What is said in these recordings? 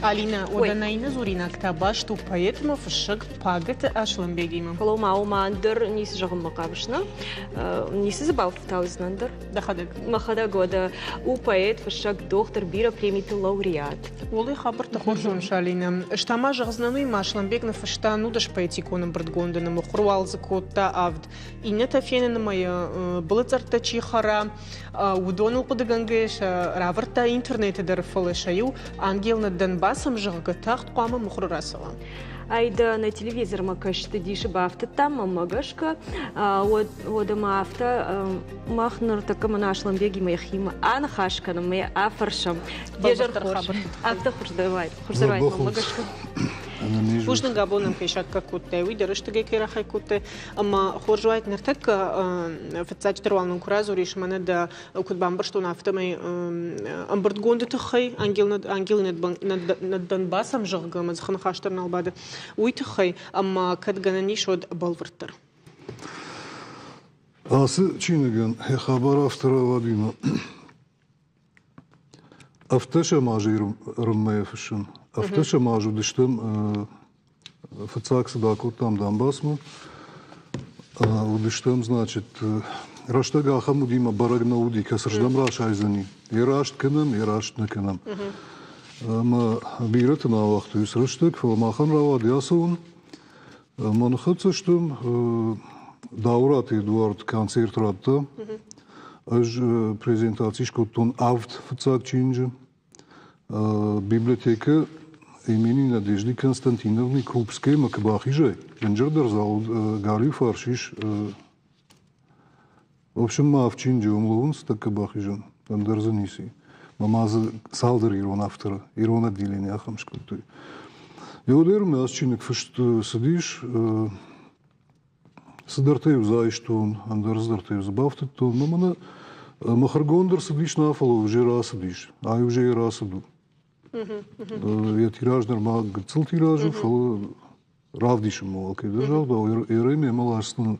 Алина, уӕдӕ нӕ иннӕ дзуринаг та баст у поэтмӕ, фыссӕг Пагӕты Аслӕнбегимӕ. Фӕлӕ ма уымӕ ӕндӕр ницы зӕгъынмӕ хъавыс, нӕ? Ницы дзы бафтаудзынӕн дӕр? Дӕхӕдӕг. Мӕхӕдӕг уӕдӕ у поэт, фыссӕг, дохтыр, бирӕ премиты лауреат. Олый хабӕрттӕ хорз зоныс, Алинӕ. Ӕз та ма зӕгъдзынӕн уый, ма Аслӕнбег ныффыста нудӕс поэтикон ӕмбырдгонды нымыхуыр уал дзы кодта авд. Иннӕтӕ феныны ма йӕ былыцъӕрттӕ чи хӕра, уыдоныл хъуыдыгӕнгӕйӕ сӕ равӕрдта интернеты дӕр, фӕлӕ сӕ иу Ангел над Донбассом, зӕгъгӕ, тагъд хъуамӕ мыхуыры рацӕуа. Ай дӕ нӕ телевизормӕ кӕсты дисы бафтыдта мӕнмӕ гӕсгӕ, уӕдӕ ма афтӕ мах ныртӕккӕ мӕнӕ Аслӕнбегимӕ йӕхимӕ аныхас кӕнӕм, ӕмӕ йӕ афӕрсӕм. Де зӕр хорз. Афтӕ хуыздӕр уайд, хуыздӕр уайд мӕнмӕ гӕсгӕ. Бузныг абон нӕм кӕй саккаг кодтай, уый дӕр рӕстӕгӕй кӕй рахай кодтай. Ӕмӕ хорз уайд ныртӕккӕ фыццаджыдӕр уал нын куы радзурис, мӕнӕ дӕ куыд бамбӕрстон, афтӕмӕй ӕмбырдгонды тыххӕй Ангелы над Донбассом, зӕгъгӕ, мӕ дзыхы ныхас дӕр нал бады, уый тыххӕй, ӕмӕ кӕд гӕнӕн ис, уӕд бӕлвырддӕр. Ацы чиныгӕн йӕ хабар афтӕ рауадимӕ. Ӕвддӕсӕм азы Ирмӕ фыссын. Ӕвддӕсӕм аз уыдыстӕм фыццаг цыд акодтам Донбассмӕ. Уыдыстӕм, значит, рӕстӕг ахӕм уыди, мӕ бӕрӕг нӕ уыди, кӕцырдӕм расайдзӕни. Йе раст кӕнӕм, йе раст нӕ кӕнӕм. Ӕмӕ бирӕты нӕ ауагътой уыцы рӕстӕг, фӕлӕ махӕн рауади ацӕуын. Ӕмӕ ныххӕццӕ стӕм, Дауыраты Эдуард концерт радта. Ӕз презентаци скодтон авд фыццаг чиныджы. Библиотекӕ имени Надежды Константиновны Крупскаямӕ куы бахизай, дынджырдӕр зал галиу фарс ис. В общем, ма авд чиныджы уым лӕууынц тӕккӕ бахизӕн, ӕндӕр дзы ницы и. Мӕ ма дзы цалдӕр ирон авторы, ирон отделение ахӕм скодтой. Еудӕр мӕ ацы чиныг фыст цыдис, Цыдӕртӕ-иу дзы айстон, ӕндӕр цыдӕртӕ-иу дзы бафтыдтон. Мӕ мӕнӕ мыхуыргонд ӕрцыдис нӕ, фӕлӕ уже рацыдис. Ай уже рацыд у. Йӕ тираж нырма гыццыл тираж у, фӕлӕ равдисынмӕ алкӕй дӕр загъдау. Эрӕй мемӕ ласдзынӕн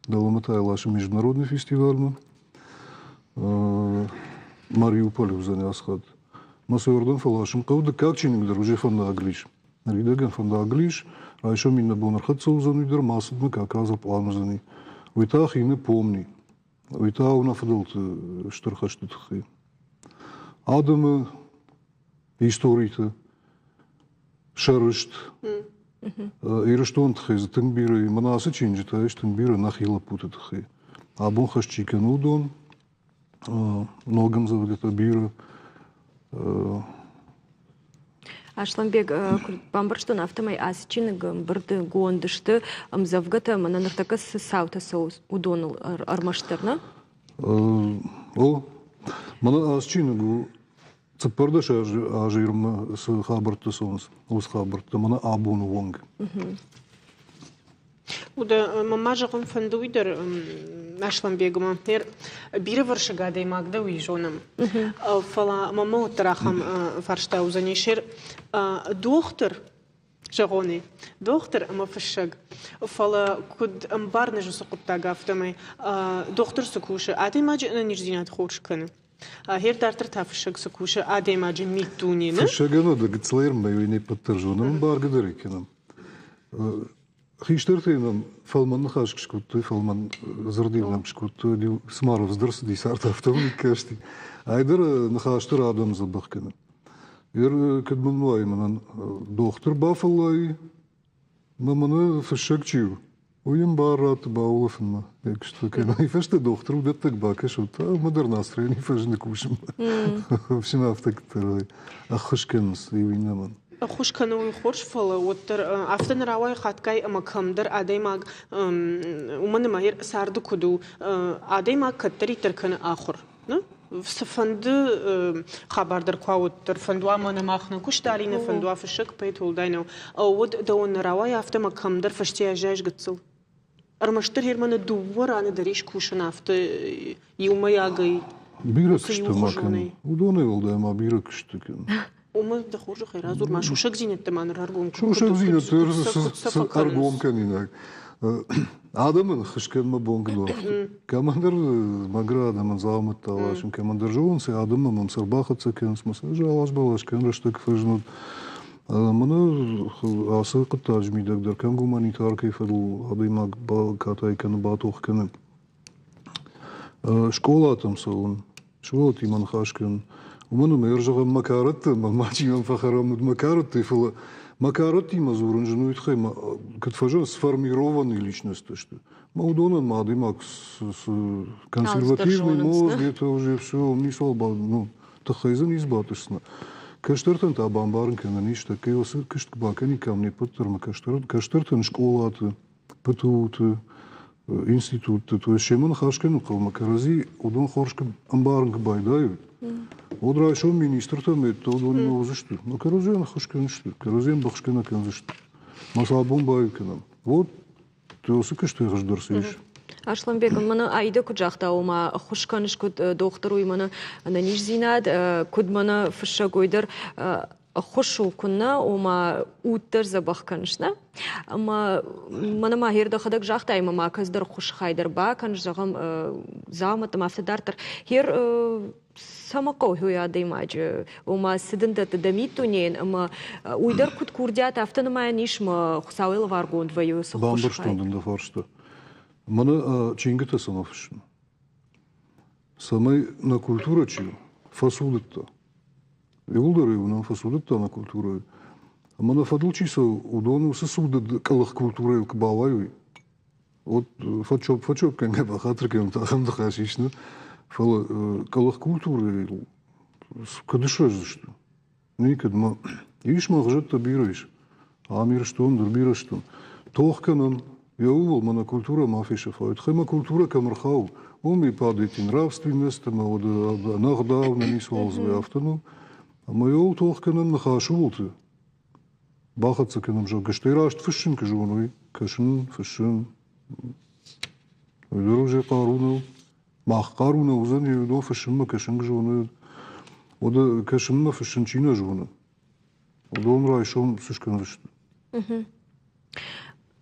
дӕлӕмӕ та ласы международный фестивальмӕ. Мариуполь уыдзӕн ацы хатт. Мӕ сӕ уырдӕм фӕласын хъӕуы. Дыккаг чиныг дӕр уже фӕндагыл ис. Ныридӕгӕн фӕндагыл ис, райсом иннӕ бон ӕрхӕццӕ уыдзӕн уый дӕр, ма ацыдмӕ как раз пълан уыдзӕни. Уый та хины помни. Уый та у нӕ фыдӕлты стыр хӕсты тыххӕй. Адӕмы историты сӕрыст, Ирыстоны тыххӕй дзы тынг бирӕ и. Мӕнӕ ацы чинджытӕ ис тынг бирӕ нӕхи лӕппуты тыххӕй. Абон хӕст чи кӕны, уыдон ног ӕмдзӕвгӕтӕ бирӕ. Аслӕнбег, куыд бамбӕрстон, афтӕмӕй ацы чиныг ӕмбырдгонд сты ӕмдзӕвгӕтӕ ӕмӕ ныртӕккӕ цы цаутӕ цӕуы, уыдоныл ӕрмӕстдӕр, нӕ? О, мӕнӕ ацы чиныг у 14 азы ирмӕ цы хабӕрттӕ цӕуынц, уыцы хабӕрттӕ мӕнӕ абоны онг. Уӕдӕ мӕ ма зӕгъын фӕнды уый дӕр Аслӕнбегмӕ. Бирӕвӕрсыг адӕймаг дӕ уый зонӕм. Фӕлӕ мӕмӕ уӕддӕр ахӕм фарста уыдзӕни. Сер дохтыр, зӕгъони, дохтыр ӕмӕ фыссӕг. Фӕлӕ куыд ӕмбарыныз уыцы хъуыддаг афтӕмӕй, дохтыр цы кусы, адӕймаджы ӕнӕниздзинад хорз кӕны. Гъер дарддӕр та фыссӕг цы кусы адӕймаджы миддуне, нӕ? Фыссӕгӕн уӕдӕ гыццыл ӕрмӕй уый не ппӕт дӕр зонӕм, баргӕ дӕр ӕй кӕнӕм. Хистӕртӕ нӕм фӕлмӕн ныхас скодтой, фӕлмӕн дзырд-иу нӕм скодтой, иу цыма рӕвдздӕр цыди цард, афтӕ мын касти. Айдӕр ныхӕсты радӕм дзӕбӕх кӕны. Ер кӕд мын уай, мӕнӕн дохтыр бафӕллайы, мӕ мӕнӕ фыссӕг чи у, уый йын бар ратты баулӕфынмӕ. Куысты кӕнӕ фӕстӕ дохтыр уыдӕттӕг бакӕсут, ӕмӕ дӕр настроени фӕзыны кусынмӕ. В общем, афтӕ ӕххуыс кӕнынц иу иннӕмӕн. Ӕххуыс кӕны уый хорз, фӕлӕ уӕддӕр афтӕ нӕ рауайы хатгай ӕмӕ кӕмдӕр адӕймаг, уымӕн ӕмӕ царды куыд у, адӕймаг кӕддӕриддӕр кӕны ахуыр. Цыфӕнды хабар дӕр куы уӕддӕр, фӕндуа мӕнӕ мах нӕ куыст Алинӕ, фӕндуа фыссӕг, поэт уӕлдай нӕу, уӕд дӕуӕн нӕ рауайы афтӕ ӕмӕ кӕмдӕр фӕстейӕ аззайыс гыццыл. Ӕрмӕстдӕр Германы дыууӕ раны дӕр ис кусын афтӕ иумӕйагӕй. Бирӕ куысты ма кӕн. Уыдонӕй уӕлдай ма бирӕ куысты кӕн. Уымӕ дӕ хорзӕхӕй радзур ма сусӕгдзинӕдтӕ ма ныр ӕргом Сусӕгдзинӕдтӕ ӕргом кӕнинаг. Адӕмӕн ӕххуыс кӕнынмӕ бон куыд уафты. Кӕмӕндӕр мӕгуыр адӕмӕн дзаумӕттӕ аласын, кӕмӕндӕр зонынц, адӕммӕ мӕм сӕ ӕрбахӕццӕ кӕнынц, мӕ сӕ ӕз алас-балас кӕнын рӕстӕг фӕзынут. Мӕнӕ ацы хъуыддаджы мидӕг дӕр кӕм гуманитаркӕйы фӕдыл адӕймаг катай кӕны, батох кӕны. Скъолатӕм цӕуын, сывӕллӕттимӕ ныхас кӕнын. Уымӕн ӕмӕ ӕрзӕгъӕм мӕ кӕрӕтты, мӕ мачи мӕм фӕхӕрам уыд мӕ кӕрӕттӕй, фӕлӕ мӕ кӕрӕттимӕ дзурын зын уый тыххӕй, куыд фӕзӕгъынц, сформированные личности сты. Мӕ уыдонӕн ма адӕймаг цы консервативный мозг, это уже все, ницуал ну, тыххӕй дзы ницы батъысдзынӕ. Кӕстӕртӕн та бамбарын кӕнӕн ис, тӕккӕ уыцы куыст куы бакӕниккам не ппӕт дӕр ӕмӕ кӕстӕртӕн скъолаты, ПТУ-ты, институтты, то есть семӕ ныхас кӕнын хъӕуы кӕрӕдзи, уыдон хорз куы ӕмбарын куы байдайой, уӕд райсом министртӕ ӕмӕ уыдон нӕ уыдзысты. Мӕ кӕрӕдзийӕн ӕххуыс кӕндзысты, кӕрӕдзийӕн быхсгӕ нӕ кӕндзысты. Мӕ сӕ абон баиу кӕнӕм. Вот уыцы куыстӕй хуыздӕр цы ис? Асланбег, мӕнӕ Аида куыд загъта, ома ӕххуыс кӕныс куыд дохтыр, уый мӕнӕ ӕнӕниздзинад, куыд мӕнӕ фыссӕг, уый дӕр ӕххуыс у куыннӕ, ома уд дӕр дзӕбӕх кӕныс, нӕ? Ӕмӕ мӕнӕ ма хер дӕхӕдӕг загътай, ӕмӕ ма кӕцыдӕр ӕххуысы хай дӕр бакӕн, зӕгъӕм, дзаумӕттӕм афтӕ дарддӕр. Хер цӕмӕ хъӕуы адӕймаджы, ома цы дын дӕтты дӕ миддунейӕн, ӕмӕ уый дӕр куыд курдиат, афтӕ нымайӕн ис, мӕ Хуыцауӕй лӕваргонд вӕййы уыцы ххуысы хай. Бамбӕрстон дын дӕ фарста. Мӕнӕ чингуытӕ цӕмӕ фыссын? Цӕмӕй нӕ культурӕ чи у, фӕцудыдта. Иууылдӕр уынӕм фӕцудыдта нӕ культурӕйы. Ӕмӕ нӕ фӕдыл чи цӕуы, уыдон уыцы цудыд къӕлых культурӕйыл куы бауайой, вот фӕчоп фӕчоп кӕнгӕ бахатыр кӕнут, ахӕм ныхас ис, нӕ? Фӕлӕ къӕлых культурӕйыл куыд сырӕздзысты? Никӕд ма. Ис мӕгъзӕдтӕ бирӕ ис. Ам Ирыстон дӕр бирӕ сты. Тох кӕнӕм, йӕ ууыл мӕнӕ культурӕ ма фесӕфа. Тыххӕй мӕ культурӕ кӕм ӕрхауы, уым и падает и нравственность, ӕмӕ уӕд ӕнӕгъдау, нӕ ницуал дзы афтӕ ну. Ӕмӕ йӕ ууыл тох кӕнӕм ныхасы уылты. Бахӕццӕ кӕнӕм, зӕгъгӕ, стӕй раст фыссын куы зоной, кӕсын, фыссын. Уый дӕр уже хъару нӕу. Мах хъару нӕ уыдзӕн, уыдон фыссынмӕ кӕсын куы зоны, уӕдӕ кӕсынмӕ фыссын чи нӕ зоны, уыдон райсом цы скӕндзысты?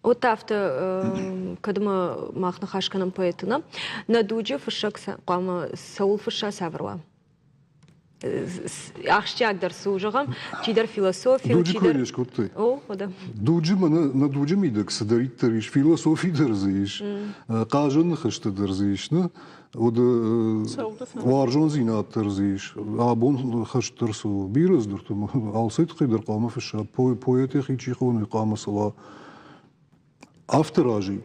Вот афтӕ, кӕд ма мах ныхас кӕнӕм поэты, нӕ? Нӕ дуджы фыссӕг хъуамӕ цӕуыл фысса, цавӕр уа? Ахсджиагдӕр цы у, зӕгъӕм, чидӕр философи, Дуджы кой не скодтай? О, уӕдӕ. Дуджы мӕнӕ нӕ дуджы мидӕг цыдӕриддӕр ис, философи дӕр дзы ис, хъазӕн ныхӕстӕ дӕр дзы ис, нӕ? Уӕдӕ уарзондзинад дӕр дзы ис. Абон хӕст дӕр цы у, бирӕ дзырдты алцӕй тыххӕй дӕр хъуамӕ фысса, поэт йӕхи чи хоны, хъуамӕ цӕуа. Афтӕ разы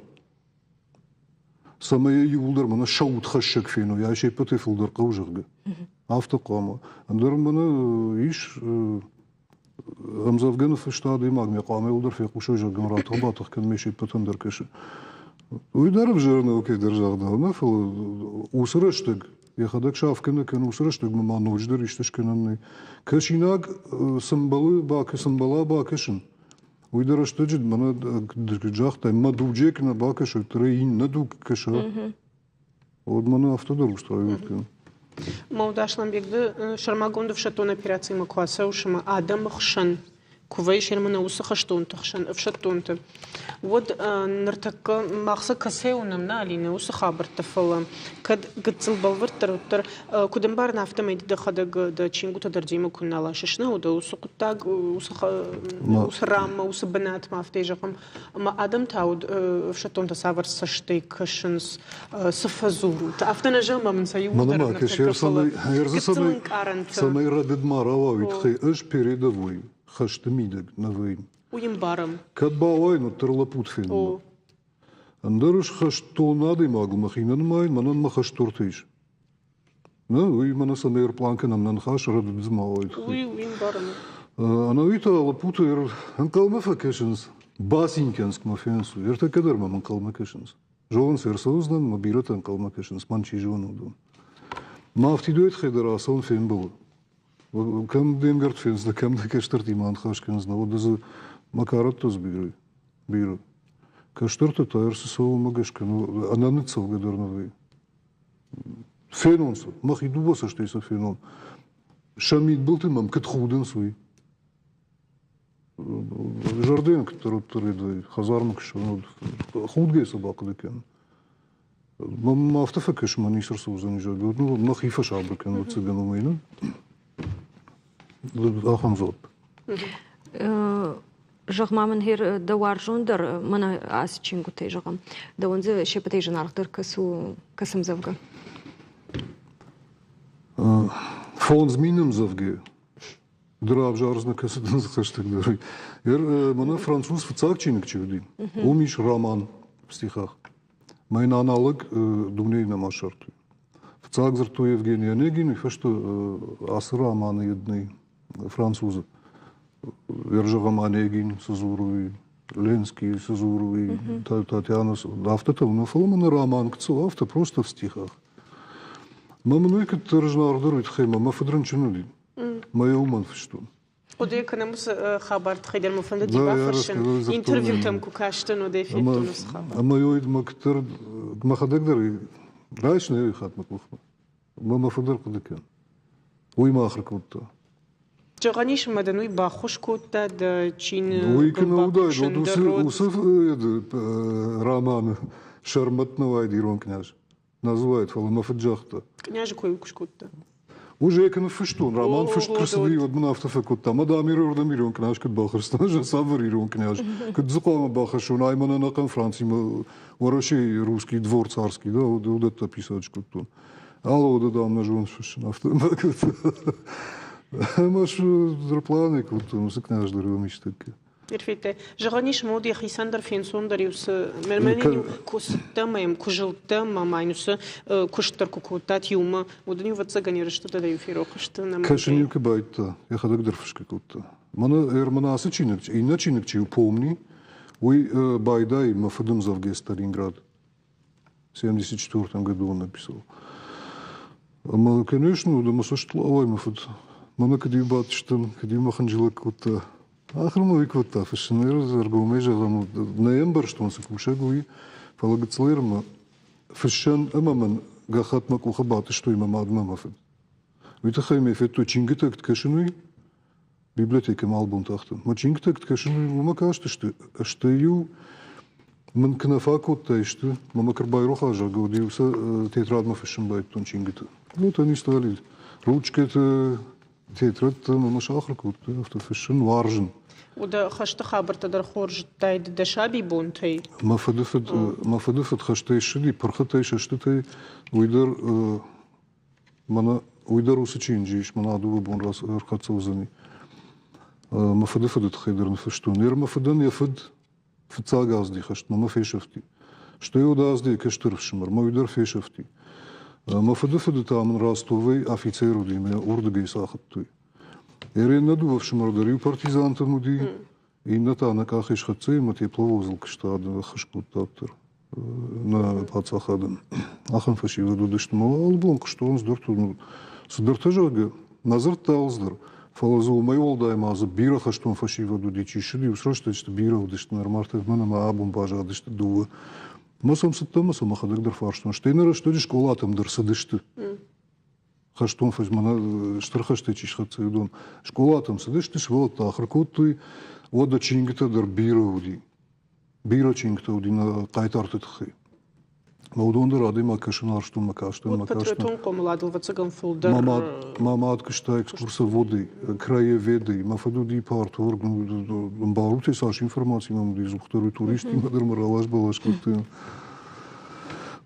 цӕмӕй йӕ иууылдӕр мӕнӕ сӕ удхӕссӕг феной, ай се ппӕтӕй фылдӕр хъӕуы, зӕгъгӕ. Афтӕ хъуамӕ. Ӕндӕр мӕнӕ ис ӕмдзӕвгӕ ныффыста адӕймаг, мӕ хъуамӕ иууылдӕр фехъусой, зӕгъгӕ, ратох-батох кӕн, ме се ппӕтӕн дӕр кӕсы. Уый дӕр ӕвзӕр нӕу, кӕйдӕр загъдау, нӕ, фӕлӕ уыцы рӕстӕг йӕхӕдӕг сафгӕ нӕ кӕны, уыцы рӕстӕгмӕ ма ноджыдӕр исты скӕнӕн нӕй. Кӕсинаг цы мбӕлы, цы мбӕла бакӕсын, Уый дӕ рӕстӕджы мӕнӕ куыд загътай, мӕ дуджы куы нӕ бакӕсой, уӕддӕр иннӕ дуг кӕса. Уӕд мӕнӕ афтӕ дӕр устраивает кӕны. Мауд Асланбег, ды сӕрмагонд ӕфсӕддон операцимӕ куы ацӕуыс ӕмӕ адӕмы хсӕн куы вӕййыс ӕмӕ уыцы хӕстонты хсӕн, ӕфсӕддонты, уӕд ныртӕккӕ мах сӕ кӕцӕй уынӕм, нӕ, Алинӕ, уыцы хабӕрттӕ, фӕлӕ кӕд гыццыл бӕлвырддӕр, уӕддӕр Куыд ӕмбарын, афтӕмӕй ды дӕхӕдӕг дӕ чингуытӕ дӕр демӕ куы нӕ ласыс, нӕ уыд уыцы хъуыддаг, уыцы раммӕ, уыцы бынатмӕ, афтӕ зӕгъӕм. Ӕмӕ адӕм та уыд ӕфсӕддонтӕ цавӕр цӕстӕй кӕсынц, цы фӕдзурут? Афтӕ нӕ зӕгъӕм, мын сӕ иууылдӕр ныртӕккӕ, фӕлӕ гыццыл ӕнкъарӕнтӕ. Цӕмӕй рӕдыд ма рауа, уый тыххӕй ӕз передовой хӕсты мидӕг нӕ вӕййын. Уый ӕмбарӕм. Кӕд бауайын, уӕддӕр лӕппут фенынмӕ. Ӕндӕр ӕз хӕстон адӕймагыл мӕхи нӕ нымайын, мӕнӕн мӕ хӕстортӕ ис. Нӕ, уый мӕнӕ цӕмӕй ӕрпълан кӕнӕм нӕ ныхас рӕдыд дзы ма уайд. Уый уый ӕмбарын. Ӕнӕуи та лӕппутӕ ӕнхъӕлмӕ фӕкӕсынц, бацин кӕнынц, мӕ фенынц. Ӕртӕккӕ дӕр мӕм ӕнхъӕлмӕ кӕсынц. Зонынц, ӕрцӕудзынӕн, мӕ бирӕтӕ ӕнхъӕлмӕ кӕсынц, мӕн чи зоны, уыдон. Мӕ афтидуӕй тыххӕй дӕр ацӕуын фембӕлы. Кӕм де мгӕртт фендзынӕ, кӕм дӕ кӕстӕртимӕ аныхас кӕндзынӕ, уӕд дзы мӕ кӕрӕттӕ дзы бирӕ. Бирӕ. Кӕстӕртӕ та ӕрцӕуы уымӕ гӕсгӕ, ну, ӕнӕныццӕугӕ дӕр нӕ вӕййы. Фенон сӕ, мӕхи дыууӕ цӕстӕй сӕ фенон. Сӕ мидбылты мӕм куыд худынц, уый. Зӕрдӕйӕн куыддӕр уыддӕр хӕдзармӕ куы ссӕуын, худгӕ сӕ бахъуыды кӕнын. Мӕм афтӕ фӕкӕсы, мӕ ницы рцӕудзӕни, зӕгъгӕ, ну, мӕхи фӕсабыр кӕнын, ӕвӕццӕгӕн, уымӕй, ну, ахӕм дзуапп. Зӕгъ-ма мын, гъер дӕ уарзондӕр мӕнӕ ацы чингуытӕй зӕгъӕм, дӕуӕн дзы се ппӕтӕй зынаргъдӕр кӕцы у, кӕцы ӕмдзӕвгӕ? 5000 ӕмдзӕвгӕ ды равзардзынӕ, кӕцы дын дзы хӕстӕгдӕр. Мӕнӕ француз фыццаг чиныг чи уыди, уым ис роман в стихах. Мӕн аналог дунейы нӕма ссардтой. Фыццаг дзырдтой Евгений Онегин, уый фӕстӕ ацы романы еднӕй французы. Зӕгъӕм, Онегин цы дзуры, Ленский цы дзуры, Татьяна, афтӕтӕ нӕ, фӕлӕ мын роман куы цӕуы, афтӕ просто в стихах. Мӕ мын уый куыддӕр зынаргъдӕр уый тыххӕй мӕ фыд рынчын уыди. Мӕ йӕ уымӕн фыстон. Хъуыды кӕнӕм уыцы хабар тыххӕй дӕр мӕ фӕндыди бафӕрсын. Интервьютӕм куы кастӕн, уӕд ӕй федтон уыцы хабар. Ӕмӕ мӕ куыддӕр мӕхӕдӕг дӕр райсын ӕй хатт мӕ къухмӕ. Мӕ мӕ фыд ӕрхъуыды кӕн. Уый мӕ ахуыр кодта. Зӕгъӕн ис, ӕмӕ дын уый баххуыс кодта дӕ чиныг Уый куы нӕ уыдаид, уӕд уыцы романы Сӕрмӕт нӕ уаид ирон къняз. Нӕ дзы уаид, фӕлӕ мӕ фыд загъта. Кънязы кой куы скодта. Уже куы ныффыстон, роман фыст куы рцыди, уӕд мын афтӕ фӕкодта. Мӕ дам ирон ирон къняз куыд бахӕсдзӕн, ӕз цавӕр ирон къняз? Куыд дзы хъуамӕ бахӕссон, ай мӕн ӕнӕхъӕн Францимӕ Уӕрӕсейы русский двор царский, да, уыдӕттӕ писать скодтон. Алы уыды, дам, нӕ зоныс фыссын, афтӕ ӕмӕ планы кодтон уыцы къняз дӕр уым истӕккӕ. Ирфетте, зӕгъӕн ис, мод йӕхицӕн дӕр фенцондӕр-иу цы мӕнӕн-иу куы цыдтӕ мӕм, куы зылдтӕ мӕ ма уыцы куыст дӕр куы кодтат иумӕ, уӕд ын-иу ӕвӕццӕгӕн ерысты дӕр-иу ферох сты. Кӕсын-иу куы байдыдта, йӕхӕдӕг дӕр фысгӕ кодта. Мӕнӕ мӕнӕ ацы чиныг, иннӕ чиныг чи у, Помни, уый байдайы мӕ фыды ӕмдзӕвгӕ Сталинград. 74 году он написал. Ӕмӕ, конечно, уыд ӕмӕ цӕстыл ауай мӕ фыд. Мӕнӕ куыд-иу бадтыстӕм, куыд-иу мӕ хынджылӕг кодта. Ахуыр мӕ уый кодта фыссын. Ӕргомӕй зӕгъӕм, нӕ ӕмбӕрстон, цы кусӕг уый, фӕлӕ гыццыл ӕрмӕ фыссӕн ӕмӕ мын гӕххӕтт мӕ къухы батъыстой мӕ мадмӕ мӕ фыд. Уый тыххӕй мӕ федтой чингуытӕ куыд кӕсын, уый. Библиотекӕмӕ альбом тахтӕн. Мӕ чингуытӕ куыд кӕсын, уымӕ кастысты, стӕй-иу мын куы нӕ фӕкодтай сты, мӕ мӕ куы рбайрох зӕгъгӕ, уӕд-иу сӕ тетрадмӕ фыссын байдыдтон чингуыты. Вот они стали ручкӕты, тетрӕдты мӕ сахуыр кодтой афтӕ фыссын, уарзын. Уӕдӕ хӕсты хабӕрттӕ дӕр хорз зыдтай дӕ сабибонтӕй? Мӕ фыдыфыд, мӕ фыдыфыд хӕстӕй ссыди, пырхытӕй, сӕстытӕй, уый дӕр Мӕнӕ уый дӕр уыцы чиныджы ис, мӕнӕ дыууӕ бон ӕрхӕццӕ уыдзӕни. Мӕ фыды фыды тыххӕй дӕр ныффыстон. Ныр мӕ фыдӕн йӕ фыд фыццаг азди хӕстмӕ мӕ фесӕфти. Стӕй уӕд азди йӕ кӕстӕр ӕфсымӕр, мӕ уый дӕр фесӕфти. Мӕ фыды фыды та мын Ростовӕй афицер уыди, мӕ уырдыгӕй сахуыдтой. Ереннӕ дыууӕ ӕфсымӕр дӕр иу партизантӕн уыди, иннӕ та нӕ къахӕй схӕццӕ ӕмӕ тепловозыл куыста, ӕххуыс кодта дӕр. Нӕ паддзахадӕн. Ахӕм фӕсивӕд уыдысты. Мӕ алы бон куыстон цыдӕртӕ, цыдӕртӕ, зӕгъгӕ, нӕ дзырдта алцыдӕр. Фӕлӕ дзы уымӕй уӕлдай ма дзы бирӕ хӕстон фӕсивӕд уыди, чи ссыди, уыцы рӕстӕджыты бирӕ уыдысты, нырма мӕн ӕмӕ абон баззадысты дыууӕ. Мӕ сӕм цыдтӕн ӕмӕ сӕ мӕхӕдӕг дӕр фарстон. Стӕй нӕ рӕстӕджы скъолатӕм дӕр цыдысты. Хӕстон фӕзмӕ стыр хӕстӕй чи схӕццӕ, уыдон скъолатӕм цыдысты, сывӕллӕттӕ ахуыр кодтой, уӕдӕ чингуытӕ дӕр бирӕ уыди. Бирӕ чингуытӕ уыди нӕ хъайтарты тыххӕй. Мӕ уыдон дӕр адӕймаг кӕсын уарзтон, мӕ кастӕн, мӕ кастӕн. Патриотон хъомыладыл ӕвӕццӕгӕн фылдӕр. Мӕ мад куыста экскурсоводӕй, краеведӕй. Мӕ фыд уыди парторг, ӕмбарут цас информаци мӕм уыди, дзухдӕр уый туристимӕ дӕр мӕ ралас-балас кодтой.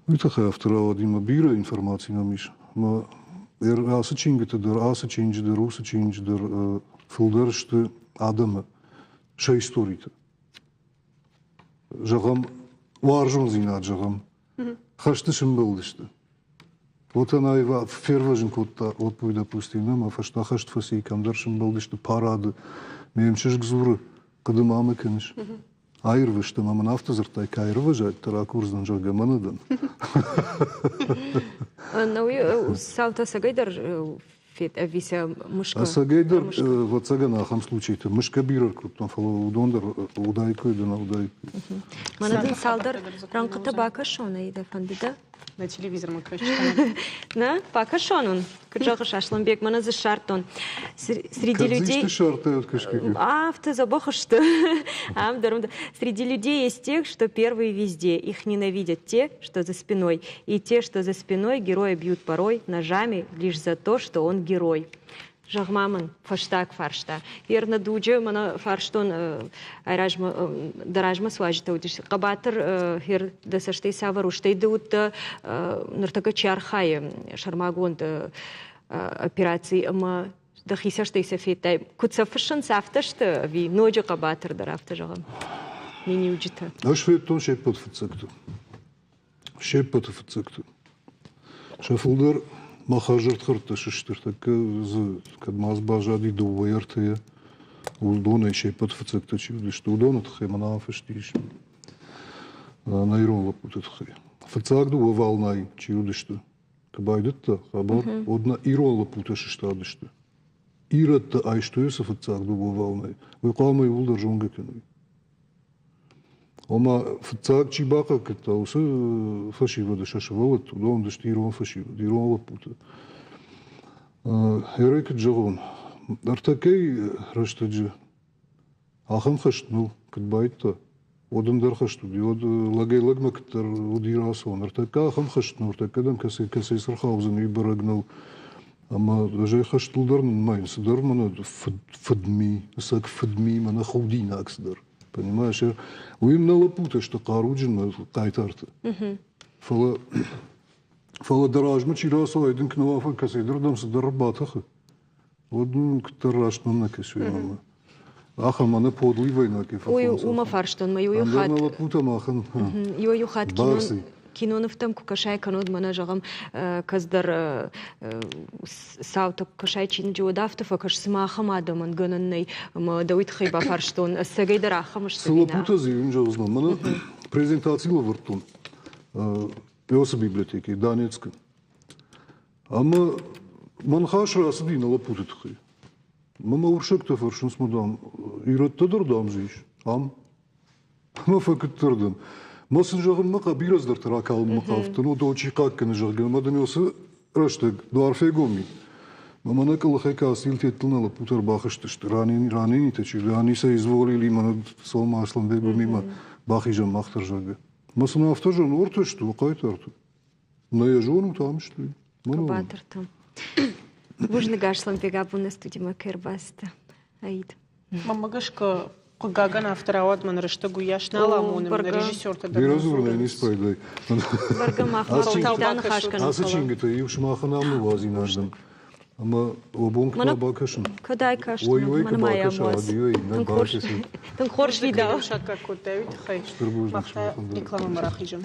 Уый тыххӕй афтӕ рауади, мӕ бирӕ информаци мӕм ис. Мӕ ацы чингуыты дӕр, ацы чиныджы дӕр, уыцы чиныджы дӕр фылдӕр сты адӕмы сӕ историты. Зӕгъӕм, уарзондзинад, зӕгъӕм, хӕсты сымбӕлдысты. Вот она его фервӕзын кодта лӕппуйы, допустим, ӕмӕ фӕстӕ хӕст фӕци, кӕмдӕр сымбӕлдысты парады. Ме чызг дзуры, хъуыды ма мӕ кӕныс? Аирвӕзт ӕмӕ мын афтӕ дзырдтай, кӕй аирвӕзай, дӕ ракурдзӕн, зӕгъгӕ, мӕнӕ дӕн. Науи цаутӕ цӕгӕйдӕр фед ӕви сӕ мысгӕ? Ӕцӕгӕйдӕр, ӕвӕццӕгӕн, ахӕм случайтӕ мысгӕ бирӕ ркодтон, фӕлӕ уыдон дӕр уыдаиккой ӕви нӕ уыдаиккой. Мӕнӕ дын цалдӕр рӕнхъытӕ бакӕсон ӕй дӕ фӕнды дӕ? На телевизормӕ кӕсдзынӕ. Нӕ, бакӕсон уын? Куыд зӕгъыс, Аслӕнбег, мӕнӕ дзы ссардтон. Среди людей... Афтӕ дзӕбӕх сты. Ам дӕр Среди людей есть тех, что первые везде. Их ненавидят те, что за спиной. И те, что за спиной, героя бьют порой ножами лишь за то, что он герой. Зӕгъ-ма мын, фӕстаг фарста. Ернӕ дуджы мӕнӕ фарстон айразмӕ дӕ размӕ цы уазджытӕ уыдис, хъӕбатыр хер дӕ цӕстӕй цавӕр у, стӕй ды уыдтӕ ныртӕккӕ чи архайы сӕрмагонд операци ӕмӕ дӕхи цӕстӕй сӕ федтай. Куыд сӕ фыссынц, афтӕ сты ӕви ноджы хъӕбатырдӕр, афтӕ зӕгъӕм, миниуджытӕ? Ӕз федтон се ппӕт фыццӕгты. Се ппӕты фыццӕгты. Сӕ фылдӕр мӕ хӕрзӕрдхӕрдтӕ сысты, тӕккӕ дзы кӕд ма дзы баззади дыууӕ-ӕртӕйӕ, уыдонӕй се ппӕт фыццӕгтӕ чи уыдысты, уыдоны тыххӕй мӕн ам фыст ис нӕ ирон лӕппуты тыххӕй. Фыццаг дыууӕ волнайы чи уыдысты, куы байдыдта хабар, уӕд нӕ ирон лӕппутӕ сыстадысты. Ирӕттӕ айстой цы фыццаг дыууӕ волнайы, уый хъуамӕ иууылдӕр зонгӕ кӕной. Ома, фыццаг чи бахъахъхъӕдта, уыцы фӕсивӕды сӕ сывӕллӕтты, уыдон уыдысты ирон фӕсивӕд, ирон лӕппутӕ. Ӕрӕй куыд зӕгъон, ӕртӕккӕйы рӕстӕджы ахӕм хӕст ныл куыд байдта, уӕд ӕндӕр хӕст уыди, уӕд лӕгӕй-лӕгмӕ куыддӕр уыди рацӕуӕн. Ӕртӕккӕ ахӕм хӕст ныл, ӕртӕккӕ дӕм кӕцӕй кӕцӕй цы рхаудзӕн, уый бӕрӕг нӕу. Ӕмӕ ӕз ӕй хӕстыл дӕр нымайын, цыдӕр мӕнӕ фыдми, ӕцӕг фыдми, мӕнӕ худинаг цыдӕр. Понимаешь, уый нӕ лӕппутӕ сты хъаруджын хъайтарты. Фӕлӕ фӕлӕ дӕ размӕ чи рацӕуа, дын куы нӕ уа кӕцӕйдӕрдӕм цыдӕр ӕрбатӕхы, уӕд нын куыддӕр раст нӕ кӕсы мӕнмӕ. Ахӕм ӕнӕ подлый война кӕй Ой, уымӕ фарстон мӕ иу хатт. Лӕппутӕ махӕн. Иу хатт кинонывтӕм куы кӕсай, кӕннод мӕнӕ, зӕгъӕм, кӕцдӕр цаутӕ куы кӕсай чиныджы, уӕд афтӕ фӕкӕс, цыма ахӕм адӕмӕн гӕнӕн нӕй. Ӕмӕ дӕ уый тыххӕй бафарстон, ӕцӕгӕй дӕр ахӕм сты? Цы лӕппутӕ дзы иу зӕгъдзынӕн, мӕнӕ презентаци лӕвӕрдтон Пёсы библиотекӕйы Донецкы. Ӕмӕ мӕ ныхас рацыди нӕ лӕппуты тыххӕй. Мӕ мӕ урсӕгтӕ фӕрсынц, мӕ дам, ирӕттӕ дӕр, дам, дзы ис ам. Ӕмӕ фӕкуыддӕр дӕн. Мӕ сын зӕгъын, мӕ бирӕ цыдӕртӕ ракалынмӕ хъавдтӕн, уыдон чи хъахъхъӕны, зӕгъгӕ, ӕмӕ дын уыцы рӕстӕг дуар фегом и. Мӕ мӕнӕ къуылыхӕй кӕцыйыл теттыл нӕ лӕппутӕ ӕрбахызтысты. Раненитӕ чи они соизволили мӕнӕ Сома Асланбегомимӕ бахизӕм мах дӕр, зӕгъгӕ. Мӕ сын афтӕ зӕгъын, ортӕ сты, хъайтарты. Нӕ йӕ зонут, ам сты. Хъӕбатыртӕ. Бузныг, Асланбег, абон нӕ студимӕ кӕй ӕрбацыдтӕ. Аид. Мӕнмӕ гӕсгӕ, хъыгагӕн, афтӕ рауад, мӕн рӕстӕг уыйас нал амоны, мӕн режиссертӕ дӕр Бирӕ дзурынӕй не спайдай. Бӕргӕ мах ныхас кӕнын Ацы чингуытӕ иу сымахӕн ам ныууадзинаг дӕн. Ӕмӕ уӕ бон куы бакӕсын. Кӕд ӕй кастӕн, Ой, ой, куы бакӕса, ой, нӕ бакӕсын. Тынг хорз видео. Саккаг кодтай, уый тыххӕй. Стыр бузныг Мах та сымахӕн дӕр. рекламӕмӕ рахизӕм.